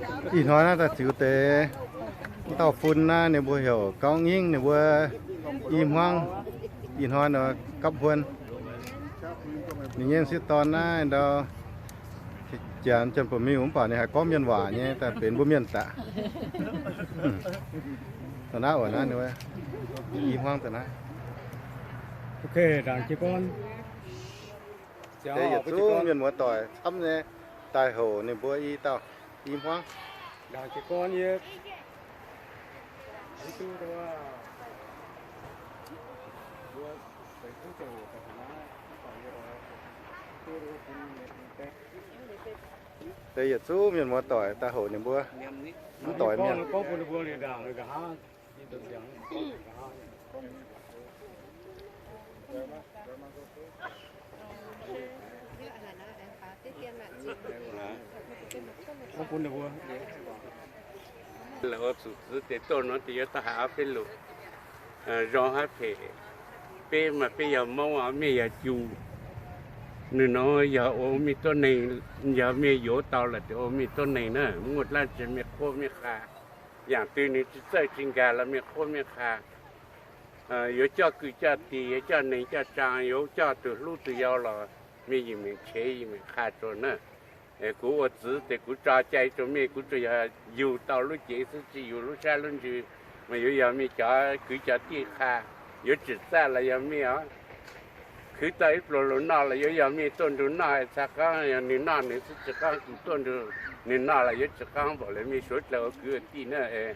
Ih hnoi naaiv daaih ziux deix dauh fun naaiv, ninh mbuo heuc Gauv Ngingv, ninh mbuo i hmuangv. Ih hnoi nor gapv huon. Ninh nyei m'sieqv dorn naaiv ndau janx Janx-Bouc Miuh mv baac ninh haih gorngv mienh waac nyei, daaih benx mbuo mienh daqc. Da'naaiv oc, naaiv ninh i hmuangv da'naaiv. Deix yietc zungv mienh muoz doic camv nyei daaih houc ninh mbuo i dauh i hmuangv. Deix yietc zungv mienh muoz doic daaih houc ninh mbuo mv doic mienh. La'oc zuqc zuqc deix dongh nor deix yie daaih haiz aav beiv lungh, zong haiv peic. Beiv maaih beiv yaac mouv, mienh yaac juc. Ninh nor yaac oix mingh duqv nengh, yaac mienh youz dauh la'deix oix mingh duqv nengh naaiv, mv nguoz laanh ziex mienh kov mienh khaah. Yangh dui ninh ziex zeiv zingh nqaaix la'mienh kov mienh khaah. Youz jauv gui jauv dih, youz jauv nengh jauv zaang, youz jauv duqv hluv duqv yau lorqc, mienh yie mingh qiex yie mingh khaah zoux naaiv. Kuv oix zuqc deix kuv zaux jai zoux mienh, kuv zuqc yaac yungh dauh luv jeiv, zuqc zinh yungh luv saaiv luv nzuih, maaih youz yaac mienh jaux gui jaux dih khaah, youz ziex zeiv la'yaac mienh oc. Kux dauh i bluoqc loz nor la'youz yaac mienh duqv nduqc nor, caa gorngv ninh nor ninh zuqc ziex gorngv zuqc duqv nduqc ninh nor la'youz ziex gorngv mborqv la'mienh suov dlou gux dih naaiv.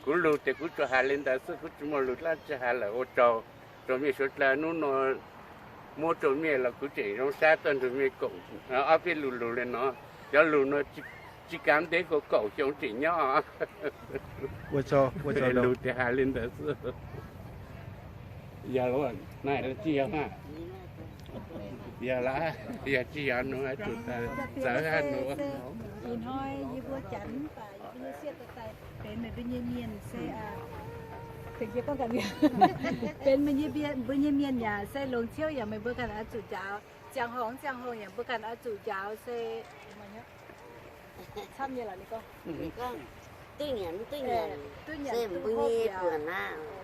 Kuv lungh deix kuv zuqc haiz liuz ndau zuqc kuv zuqc muoz lungh laanh ziouc haiz la'oc zoux, zoux mienh suov dlou nuv nor, muov zoux mienh la'kuv zengc nzong saaiv duqv nduqc mienh gongc, orv fiev lungh lungh liuz nor, jauv lungh nor, zinh gaax deix gouv gouv hiong zengc nyorqv. Lungh deix haiz liuz ndau zuqc. Yaac lorqc, naaiv zinh yaac maah. Yaac laaix, yaac zinh yaac nor, zuqc zoux haaix nor. Ih hnoi yie mbuo janx mv baac yie mbuo nyei sieqv daaih benx meih mbuo nyei mienh se, benx meih mbuo nyei mienh yaac se longc ciouv yaac meih mbuo ganh oix zuqc njaaux. Ziangh hoc ziangh hoc yaac mbuo ganh oix zuqc njaaux se camv nyei lorqc, ninh gorngv. Duqv nyanc duqv hopv yaac,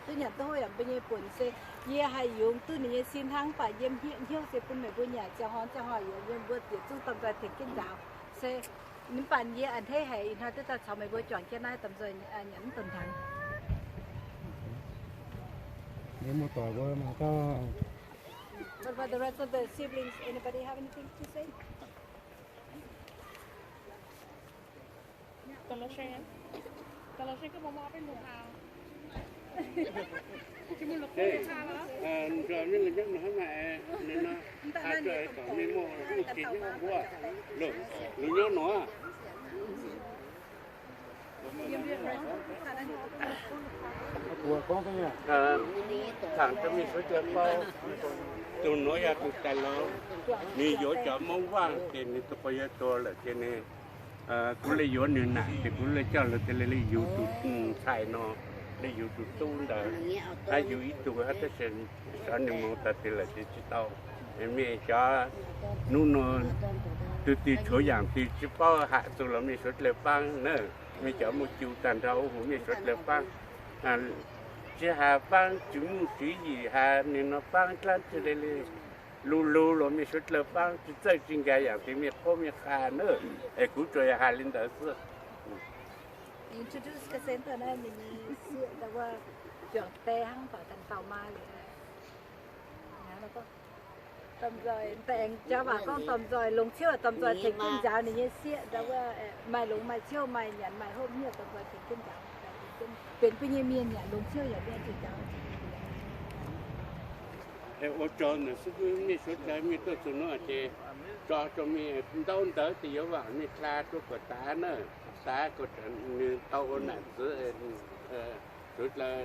duqv nyanc duqv hopv yaac mbuo nyei buonc se yie haih yungz duqv ninh nyei sin hnangv, mv baac yiem hnyouv se bun meih mbuo nyanc ziangh hoc ziangh hoc yaac yiem mbuo yietc zungv domh nzoih tengx jienv njaaux. Se mv baac yie a'hneiv haic ih hnoi duqv daaih caux meih mbuo juangc jienv naaiv domh nzoih nyanc mv donx hnaangx. What about the rest of the siblings? Anybody have anything to say? Tangx duqv mingh suov jiex bau, dongh nor yaac duqv daaih lorz. Ninh youz jaax mouv waangh deix ninh duqv gorx-youz doz la'jiex ninh. Kuv leih youz ninh naaic deix, kuv leih jauv la'jiex leih yungz duqv cai nor, leih yungz duqv duqv ndau. Naaiv yungz i duqv haaix dauh sienx saux ninh mangc daaih deix la'jiex ziex dauh. Mienh jaax nuqv nor, duqv diuh cuotv yangh diuh ziex bauv haic zuqc lorz mienh suov dleu bangv naaiv. Mienh jaax muoz-jiu daaih ndau oix hoqc mienh suov dleu bangv. Ziex haaix bangv, ziux mungv ziux yic haaix ninh nor bangv glanv ziex leih leih. Lu lu lorz mienh suov dleu bangv, ziex zeiv zingh nqaai yangh deix mienh kov mienh khaah naaiv. Aengx kuv zuqc yaac haiz liuz ndau zuqc. Introduce ga'sen daaih naaiv ninh nyei sieqv ndau wuov juangc die hnangv baac ganh dauh maa liuz. Domh nzoih daengx jaax waac gorngv domh nzoih longc ciouv, domh nzoih tengx jienv njaaux ninh nyei sieqv ndau wuov, maaih longx maaih ciouv, maaih nyanc maaih hopv hnyouv, domh nzoih tengx jienv njaaux. Benx mbuo nyei mienh yaac longc ciouv yaac mbuo zuqc njaaux. Oix zorc naaic se mbuo mienh suov dleu mingh duqv zuqc nor jiex, zorc zuqc mingh ndau ndau deix youz waac mingh taa zuqc guoqv daav naaiv, daav guoqv ninh dau oix naaic ziex, zuqc dleu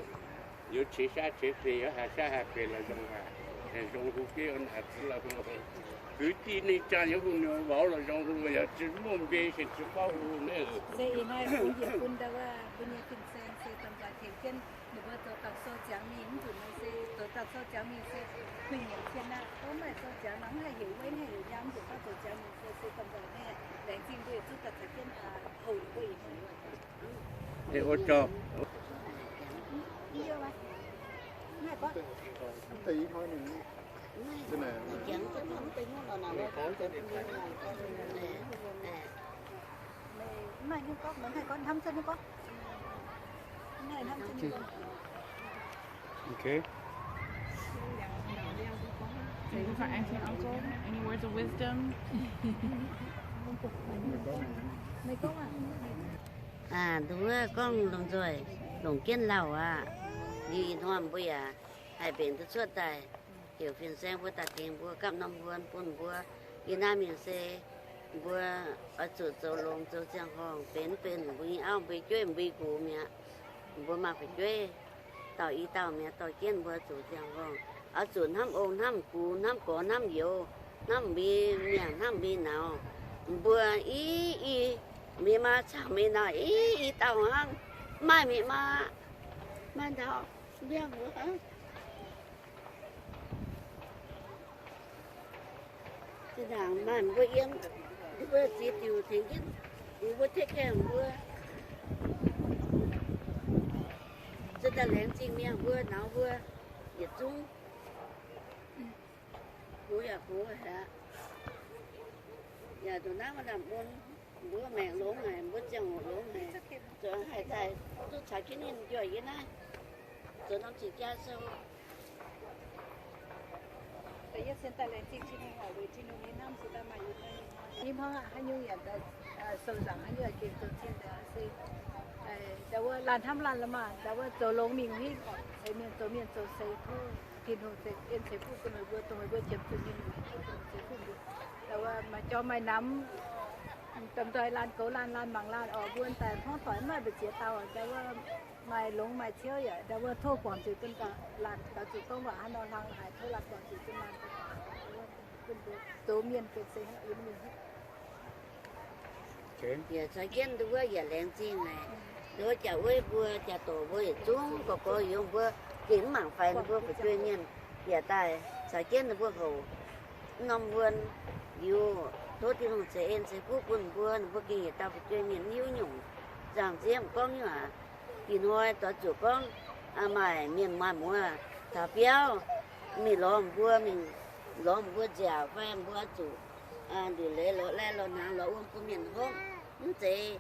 youz qiex saav qiex fih, youz haaix saav haaix fih la'zong haaix, zong hu bieiv oix naaic ziex la'zong. Guix diqv ninh zaangh youz hu ninh waac la'zong hu yaac ziex muoz-mbei se ziex bauv hu naaiv. Se ih hnoi bun yietc bun ndau wuov mbuo nyei fin-saeng se domh nzoih tengx jienv ninh mbuo zoux dauh sou ziangx mingh, mv nzunc nor se zoux dauh sou ziangx mingh se kuinx nyiemc cien aqv. Gorngv maaih sou ziangx nor mv haih heuc weiv, mv haih heuc nyaam, mv nzunc gorngv zoux ziangx mingh se, se domh nzoih naaiv laengz zingh mbuo yietc zungv daaih caux jienv Okay. Any words of wisdom? Aa, nduov gorngv lomh nzoih longc jienv lauh aqv. Liuz ih hnoi mbuo yaac haih mbenc duqv cuotv daaih, heuc fin-saeng mbuo daaih tengx mbuo gapv norm huon bun mbuo. Yie naaiv mingh se mbuo oix zuqc zoux longx zoux ziangh horngh, benx benx mbuo nyei auv, mbuo nyei jueiv, mbuo nyei nqox mi'aqv. Mbuo maaih fu'jueiv dauh i dauh mi'aqv, dorh jienv mbuo zuqc ziangh horngh, oix zuqc hnamv ong, hnamv gux, hnamv gorx, hnamv youz, hnamv mbuo nyei mienh, hnamv mbuo nyei nauz. Mbuo i, i, mbuo maa caux mbuo nauz i, i dauh hnangv, maaih mbuo maa, maaih ndau mbiangh mbuo. Zinh ndaangc maaih mbuo yiem, mbuo ziex diuc tengx jienv, mbuo take care mbuo. Zinh ndaangc laengz zingh mienh mbuo, nauz mbuo yietc zungv. Gox yaac gox haic aqv. Yaac ndongc naaiv maaih lamh mun, mbuo maengc longx haic, mbuo ziangh hoc longx haic, zuqc haih daaih duqv caux jienv ninh njoih yie naaiv zoux norm cing-jaa sou. Da'yietv cien daaih laengz zingh Tin-Hungh oc, weic Tin-Hungh nyei hnamv se daaih maaih yie hnoi. Ih hnoi haaix nyungc yaac sou nzaangc, haaix nyungc yaac gengh zoux cing daaih se, ndau wuov laanh hnamv laanh la'maah, ndau wuov zoux longx mingh hingv oc, ceix mienh zoux mienh zoux seix tov Tin-Hungh ceix en ceix fuqv bun meih mbuo, dongh meih mbuo qiemx zuqc ninh, Tin-Hungh ceix fuqv mbuo. Ndau wuov maaih jorm maaih namx, domh nzoih laanh goux laanh, laanh mangc laanh oc, mbuo daaih hnangv doic mv maaih mbu'ziex dauh, ndau wuov maaih longx maaih ciouv yaac ndau wuov tov guangc zuiz bun laanh, gaux zuqc gorngv waac hnangv nor hlang haaix, tov laanh guangc zuiz bun laanh, bun mbuo zoux mienh benx seix hnangv yie mingh. Yaac caux jienv nduov wuov yaac laengz zingh haic. Nduov jaax wuov mbuo jaax doc mbuo yietc zungv gorx gorx youz mbuo gengh mv mangc faix ninh mbuo fu'jueiv mienh yaac daaih caux jienv ninh mbuo houc norm wuon liuz, tov Tin-Hungh ceix en ceix fuqv bun mbuo, ninh mbuo gengh yietc dauh fu'jueiv mienh hiuv nyungc, nzangc-nziev gorngv nyungc aac. Ih hnoi doix zuqc gorngv maaih mienh maaih muoz taux biauv mingh lorz mbuo, mingh lorz mbuo nziaauc fai mbuo zuqc nduqc leiz lorz laih lorz hnaangx lorz wuom bun mienh hopv. Mv zeiz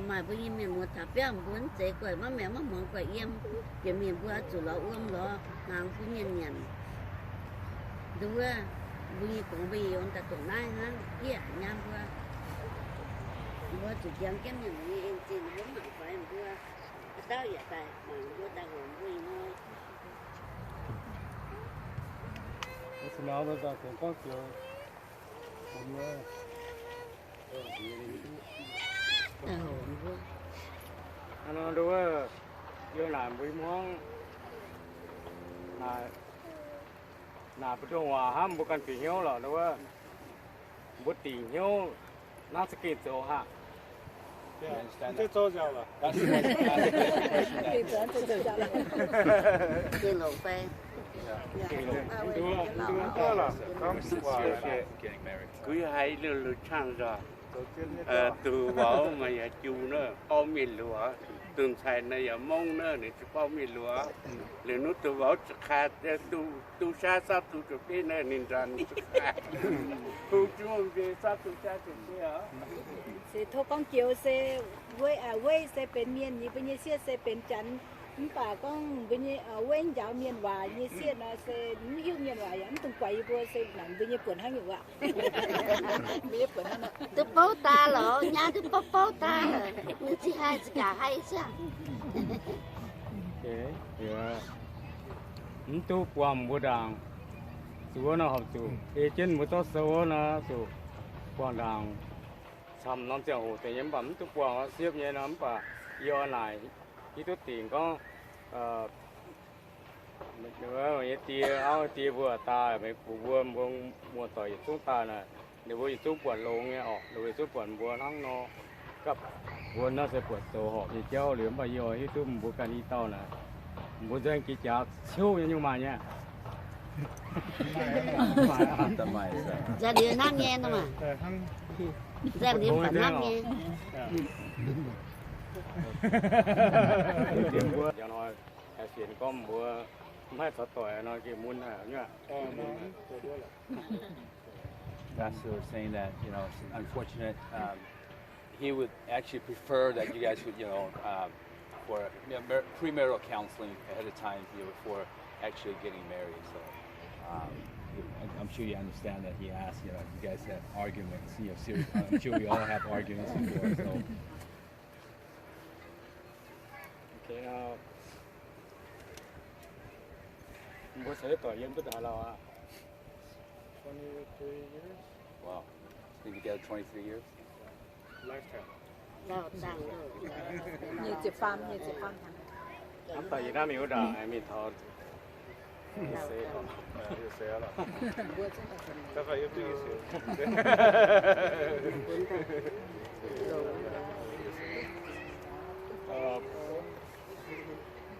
maaih mbuo nyei mienh muoz taux biauv mbuo mv zeiz guaih maiv maengx maiv muangx guaih yiem, bieqc mingh mbuo zuqc lorz wuom lorz hnaangx bun mienh nyanc. Nduov, mbuo nyei gongx mbuo nyei youz daaih dongh naaiv hnangv, hiev nyaam mbuo. Mbuo zuqc jangx jienv mienh muoz nyei en zingh, mbuo mv mangc faix mbuo, haaix dauh yaac daaih mangc mbuo daaih hoqc mbuo ih hnoi. Hnangv nor nduov, yie naaic mbuo hmuangv naaic, naaic mbu'ndongx waac hnangv mbuo ganh fih hnyouv lorqc nduov, mbuo dingc hnyouv hnangv za'gengh zoux haic. Kuv haiz liuz luc cang nzorc. Duqv waac maaih yaac jung naaiv, baaux mienh luoqc. Duqv ncaiv naaiv yaac mongv naaiv, ninh zuqc baaux mienh luoqc. Liuz nuv duqv waac zuqc kaaix, duqv saav saauv duqv zuqc bieiv naaiv, ninh nzanc zuqc kaaix. Kuv juov mbiei saauv duqv saav zuqc bieiv oc. Se tov gorngv joux se, weiv se benx mienh, yie mbuo nyei sieqv se benx janx. Mv baac gorngv mbuo nyei weiv njaaux mienh waac nyei sieqv nor se mv hiuv mienh waac yaac mv dungx guaix yie mbuo, se mangc mbuo nyei buonc hnangv nyungc waac. Duqv bouv daaih lorqc, nyaah duqv bouv bouv daaih, ninh zih haih zih gaax haih siang. Mv duqv buangh mbuo ndaangc, zuqc wuov nor horpc zuqc ei jienv mbuo zorqv sou wuov nor zuqc buangh ndaangc. Camv norm ziangh hoc deix nyei mv baac mv duqv buangh siepv nyei nor, mv baac yie oix naaic hiuv duqv dingc gorngv, nyei die, auv die mbuo daaih, meih gux mbuo, mbuo muoz-doic yietc zungv daaih naaic, ninh mbuo yietc zungv buatc longx nyei orqc, ninh mbuo yietc zungv buatc mbuo hnangv nor. Gapv mbuo naaiv se buatc zoux horpc nyei jauv liuz, mv baac yie oix hiuv duqv mbuo ganh i dauh naaic, mbuo nzengc jiex jaax ciouv nyei nyungc maaih nyei. Nzangc-ndiev hnamv nyei nor maah. Nzangc-ndiev baac hnamv nyei. Hnoi haih fienx gorngv mbuo maiv caux doic nor gengh mun haic nyei. Ambassador saying that, you know, it's unfortunate. Um, he would actually prefer that you guys would, you know, um, for, you know, mar-, premarital counseling ahead of time, you know, before actually getting married. So, um, you, I, I'm sure you understand that he asked, you know, you guys have arguments, you know, serious, I'm sure we all have arguments before, so. Okay, uh, mbuo caux doic yiem duqv haaix lauh aqv? Twenty-three years. Wow. Been together twenty-three years? Lifetime. Nyic ziepc faam, nyic ziepc faam hnyangx. Hnamv daaih yie hnamv mingh wuov ndaangc, mingh taux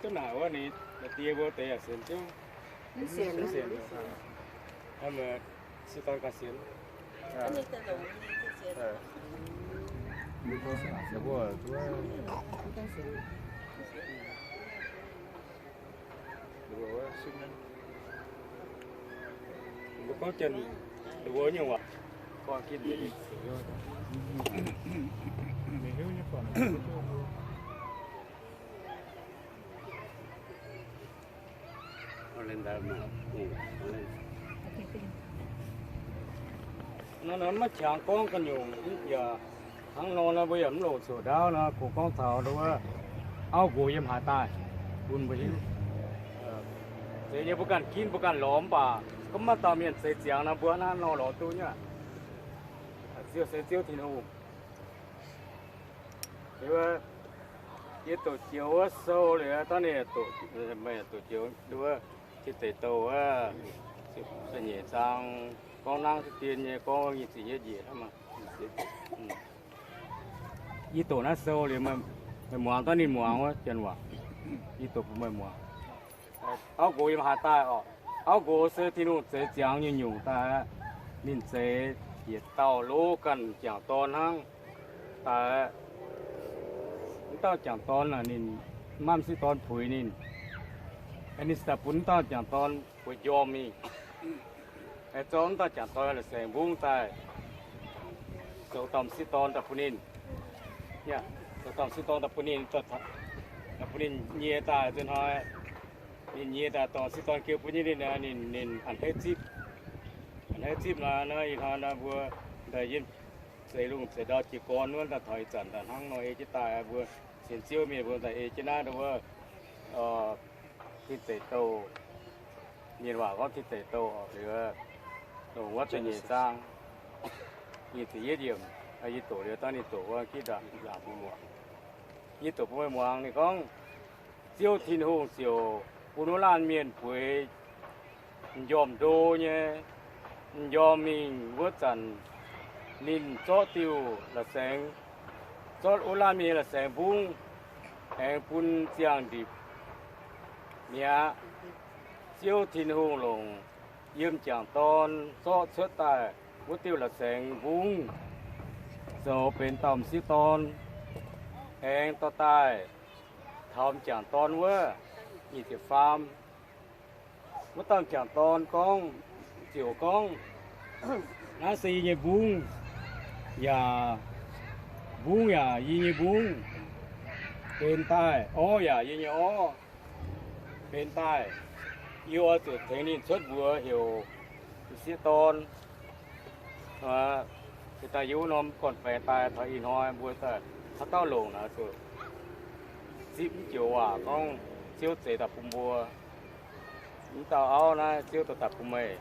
Duqv naaic wuov ninh die mbuo deix yaac sienx Ziouv. Mv sienx. Hnamv meih sieqv dorn ganh sienx. Mbuo gorngv Janx-Lauv nyei waac. Naaiv maiv qangx gorngv ganh nyungc yaac hnangv nor nor, mbuo yaac mv longc coc ndaauv nor, kungx gorngv taux nduov auv nqox yiem haaix daaih bun mbuo hiuv. Zeiz nyei mbuo ganh ginv mbuo ganh lorz mv baac gorngv maaih dauh mienh zeix ziangx nor, mbuo hnangv nor lorz duqv nyei. Ziouv se Ziouv Tin-Hungh. Yie doqc jiex wuov sou liuz, dangh ninh doqc, meih doqc jiex nduov Tin Deic Douh wuov, da'nyeic zaang, gorngv nangv dien nyei, gorngv nyic ziepc yietv njiec hnangv. Yie doqc naaiv sou liuz, meih muangx dangh ninh muangx wuov janx waac. Yie doqc bun meih muangx. Auv nqox yiem haaix daaih orqc? Auv nqox se Tin-Hungh zeix ziangx nyei nyungc daaih aqv. Ninh zeix yietc dauh lov ganh m'jangc dorn hnangv daaih aqv. Wuov dauh m'jangc dorn naaic ninh maiv m'sieqv dorn puix ninh. Ninh daaih bun wuov dauh m'jangc dorn bueix m'njormh mingh. Zorqv wuov dauh m'jangc dorn la'saengx mbungv daaih, zoux dauh m'sieqv dorn daaih bun ninh. Zoux dauh m'sieq dorn daaih bun ninh, daaih bun ninh nyie daaih nzunc hnoi. Ninh nyie daaih dorh m'sieq dorn geu bun jienv ninh, ninh, ninh a'hneiv zipv. A'hneiv zipv nor, ih hnoi nor mbuo daaih yiem zeix lungh zeix ndau jiez gorn wuov, daaih taux ih zanc daaih hnangv nor ei jienv daaih, mbuo sienx Ziouv mienh mbuo daaih ei jienv naaiv wuov, Tin Deic Douh. Mienh waac gorngv Tin Deic Douh oc, liuz, longc wuov da'nyeic zaang, nyic ziepc yietv yiemc. Yie doqc liuz, dangh ninh doqc wuov gitv ndaangc bun muangx. Yie doqc bun meih muangx. Ninh gorngv, Ziouv Tin-Hungh ziouc bun wuov laanh mienh bueix m'njormh ndo nyei, m'njormh mingh wuov zanc, ninh zorqv diuh la'saengx, zorqv wuov laanh mienh nyei la'saengx mbungv, aengx bun ziangh ndipc mi'aqv. Ziouv Tin-Hungh longc yiem m'jangc dorn zorqv cuotv daaih wuov diuh la'saengx mbungv zoux benx dauh m'sieqv dorn, aengx dorh daaih taux m'jangc dorn wuov. Nyic ziepc faam. Wuov dauh m'jangc dorn gorngv, ziouc gorngv, Naaiv se yie nyei mbungv, yaac mbungv yaac yie nyei mbungv benx daaih, orv yaac yie nyei orv benx daaih. Yie oix zuqc tengx ninh cuotv mbuox heuc m'sieqv dorn. Se daaih yie wuov norm gorn-baengx daaih taux ih hnoi mbuo daaih haaix dauh longc naaic zuqc zipv mv joux waac gorngv Ziouv zeix daaih bun mbuo. Mv dauh auv naaiv Ziouv dorh daaih bun meih.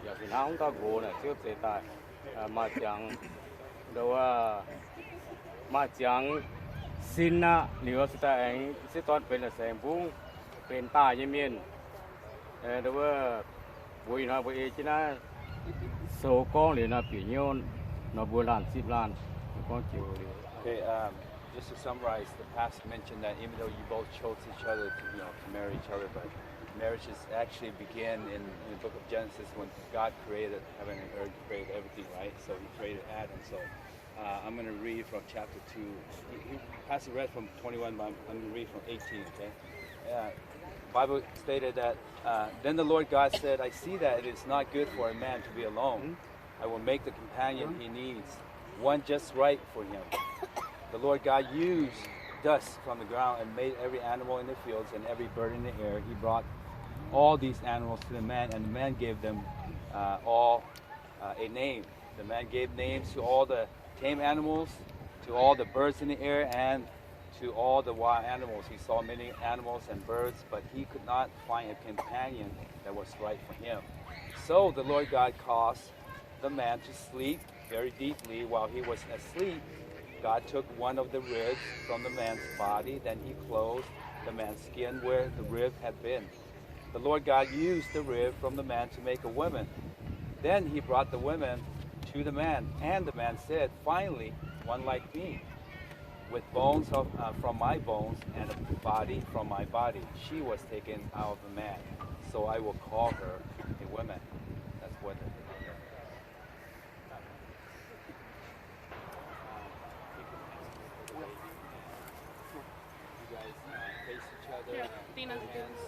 Yaac fih hnangv mv dauh nqox naaic Ziouv zeix daaih maaih ziangx, maaih ziangx sin aqv. Liuz se daaih aengx m'sieqv dorn benx la'saengx mbungv, benx daaih nyei mienh. Wuov, mbuo ih hnoi mbuo ei jienv naaiv sou gorngv liuz naaiv bieqc hnyouv nor mbuo laanh zipv laanh gorngv joux liuz. Okay, um, just to summarize, the pastor mentioned that even though you both chose each other to, you know, to marry each other, but Marriages actually begin in, in the book of Genesis when God created heaven and earth, created everything, right? So he created Adam. So uh, I'm going to read from chapter two. He, he, Pastor read from twenty-one, but I'm, I'm going to read from eighteen, okay? Uh, Bible stated that uh, then the Lord God said, I see that it is not good for a man to be alone. I will make the companion he needs, one just right for him. The Lord God used dust from the ground and made every animal in the fields and every bird in the air. He brought all these animals to the man, and the man gave them uh, all uh, a name. The man gave names to all the tame animals, to all the birds in the air, and to all the wild animals. He saw many animals and birds, but he could not find a companion that was right for him. So the Lord God caused the man to sleep very deeply. While he was asleep, God took one of the ribs from the man's body. Then he closed the man's skin where the rib had been. The Lord God used the rib from the man to make a woman. Then he brought the woman to the man, and the man said, finally, one like me, with bones of, uh, from my bones and a body from my body. She was taken out of the man, so I will call her a woman. That's what. You guys uh, face each other and hold hands.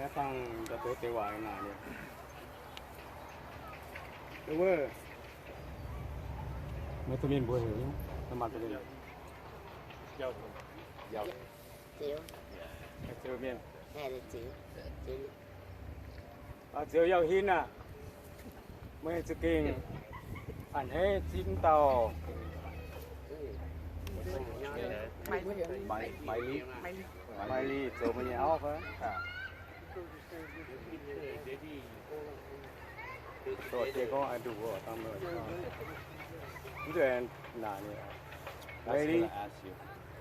Aa, dangh deix waac naaic. Mbuo mienh mbuo heuc nyei, maaih deix mienh. Ziouc mienh. Ziouc Yauh Hin aah, meih za'gengh a'hneiv zipv dauh Maili, Maili zoux meih nyei auv fai? Mv deix naaic ni, Maili,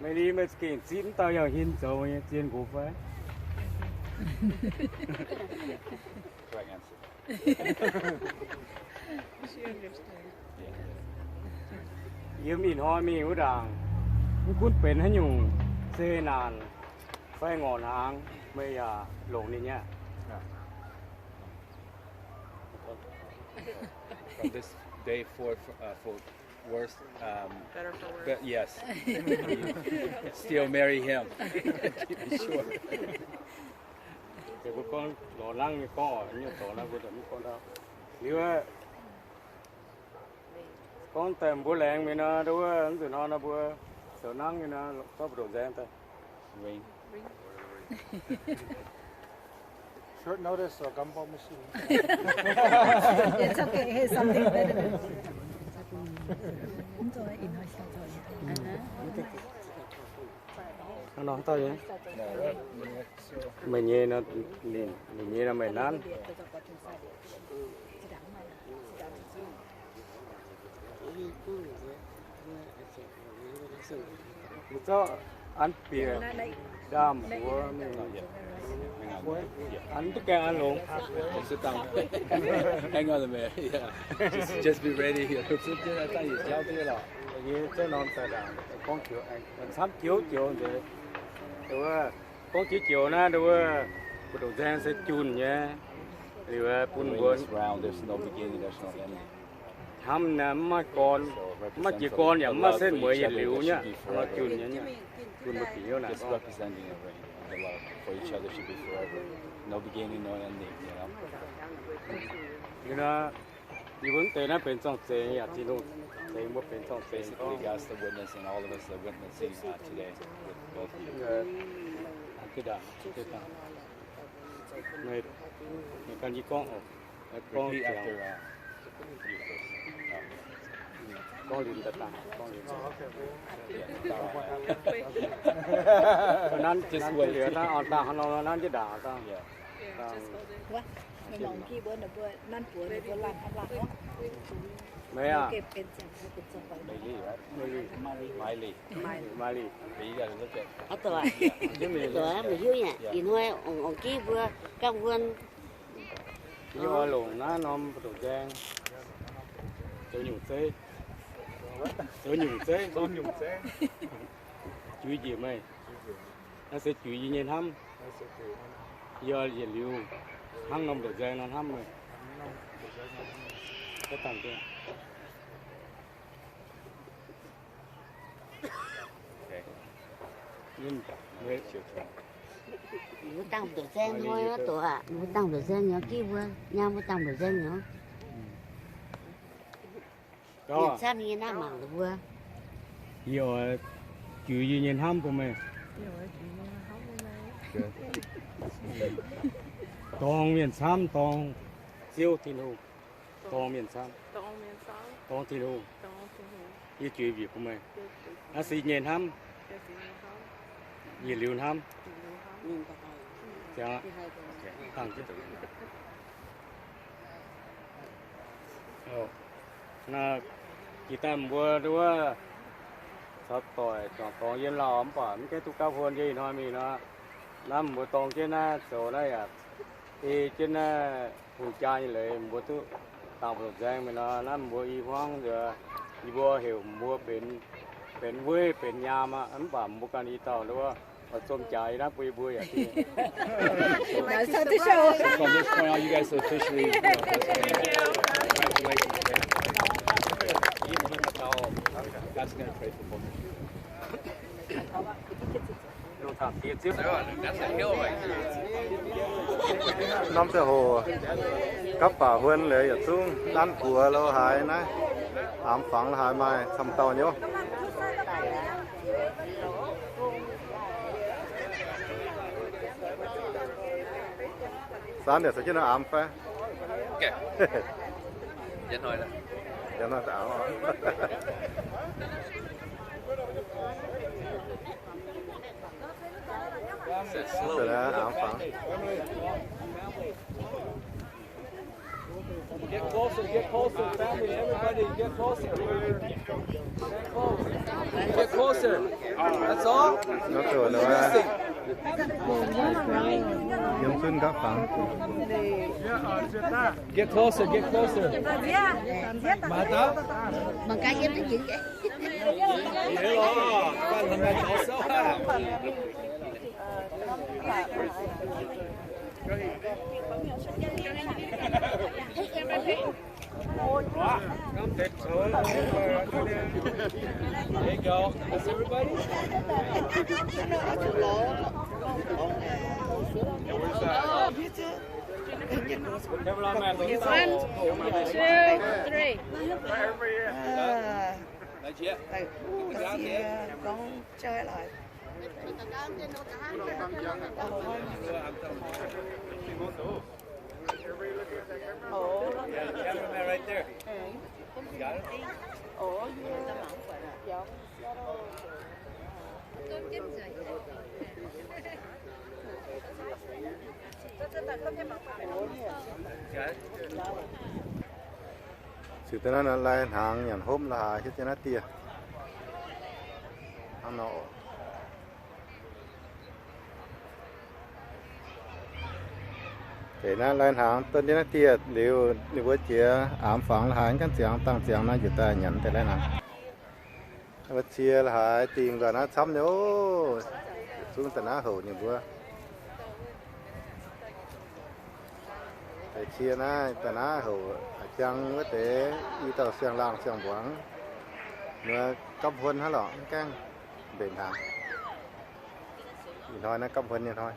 Maili, meih za'gengh zipv mv dauh Yauh Hin zoux meih nyei zien nqox fai? Yiem ih hnoi mingh wuov ndaangc, mv gunv benx haaix nyungc, se naanc fai ngorc hnaangx, meih yaac longc ninh nyei. From this day forward, for, uh, for worse, um, better for worse. But yes, still marry him. To be sure. Mbuo gorngv lorz nangv nyei gorngv oc, nyei dorngx naaiv mbuo mv gorngv ndau. Liuz, gorngv daaih mbuo laengz mingh nor, ndo wuov nzunc hnoi nor mbuo zoux nangv nyei nor, zorqv mbu'ndongx nzaeng daaih. Short notice or gumball machine. It's okay. Hey, something better than Hnangv nor, tauv nyei. Meih nyei nor, ninh, ninh nyei nor meih nanv. Mv zorqv an bieqc ndaamv mbuox mingh. An duqv gaengh an longx. Sit down. Hang on a minute. Yeah. Just, just be ready here. Nyei zengv norm daaih ndaangc, gorngv joux, camv joux joux nzeix. Wuov, gorngv joux joux naaiv, wuov, mbu'ndongx nzaeng se junh nyei. Liuz bun mbuo. Hnamv naaiv mv maaih gorn, mv maaih jiez gorn yaac mv maaih setv mueiz yietc liuz nyei, hnangv nor junh nyei. Junh mbuo bieqc hnyouv naaic. Liuz nor, yie mbuo mv deix naaiv benx zorng-zengx yaac Tin-Hungh zeix mbuo benx zorng-zengx. Basically, God's the witness, and all of us are witnessing uh, today with both of you. Meih, meih gan yie gorngv oc. Repeat after uh, you first. Gorngv liuz daaih dangh, gorngv liuz. Nanv, nanv liuz dangh, dangh hnangv nor nanv jienv ndaangc dangh. Meih aac, Maili, Maili, Maili. Aa, meih hiuv nyei, ih hnoi ong-ong gih mbuo gangh wuon. Yie oix longc naaiv norm buoz-ndoqv nzaeng zoux nyungc zeiv. Zoux nyungc zeiv. Juiz njiec meih. Naaiv se juiz yie nyei hnamv. Yie oix yietc liuz hnangv norm buoz-ndoqv nzaeng nor hnamv meih. Mbuo dangh buoz-ndoqv nzaeng hnoi oix doqc aqv. Mbuo dangh buoz-ndoqv nzaeng nor gitv mbuo, nyaam mbuo dangh buoz-ndoqv nzaeng nor. Mienh camv nyei naaiv mangc mbuo. Yie oix juiz yie nyei hnamv bun meih. Dorng mienh camv, dorng Ziouv Tin-Hungh. Dorng mienh camv, dorng Tin-Hungh. Yie juiz mbiec bun meih. Naaiv se yie nyei hnamv. Yietc liuz hnamv. Naaiv jiex daaih mbuo nduov caux doic juangc dorngx yiem lauh mv baac mv gaengh duqv gapv huon yie ih hnoi mingh nor. Naaiv mbuo dorng jienv naaiv zoux naaiv yaac ei jienv naaiv hungh jaa nyei leiz mbuo duqv dangh buoz-ndoqv nzaeng mingh nor. Naaiv mbuo i hmuangv nzuonx yie mbuo heuc mbuo benx, benx weiv benx nyaam aqv, mv baac mbuo ganh i dauh nduov oix zom jaax yie naaiv bun yie mbuo yaac From this point on, you guys are officially, you know, congratulations. God's gonna pray for both of you. Norm ziangh hoc gapv baac huon liuz yietc zungv nanv buoz lo haaix naaiv, aamx fangx lo haaix maaih camv dauh nyei. Saanv yaac caux jienv nor aamx fai? Aamx fangx. Get closer, get closer, family, everybody, get closer. Get closer. That's all. Yiem zunv gapv fangx. Get closer, get closer. Mangc gaax yiem naaiv jiex. There you go. That's everybody. One, two, three. Cameraman right there. Ziux daaih naaiv lai hnaangx nyanc hopv la'haaix hietv jienv naaiv dieh. Hnangv nor oc. Deix naaiv lai hnaangx dunh jienv naaiv dieh liuz, ninh mbuo jiex aamx fangx la'haaix ganh ziangx dangh ziangx nor njiec daaih nyanc deix lai hnaangx. Mbuo cie la'haaix dingh nzaaih naaiv camv nyei oc. Zungv da'naaiv houc ninh mbuo. Deix cie naaiv da'naaiv houc jangx wuov deix i dauh siang-laangh siang-mbuangz, muoz gapv huon hnangv lorqc, mv gaengh mbenc hnaangx. Ih hnoi naaiv gapv huon nyei hnoi.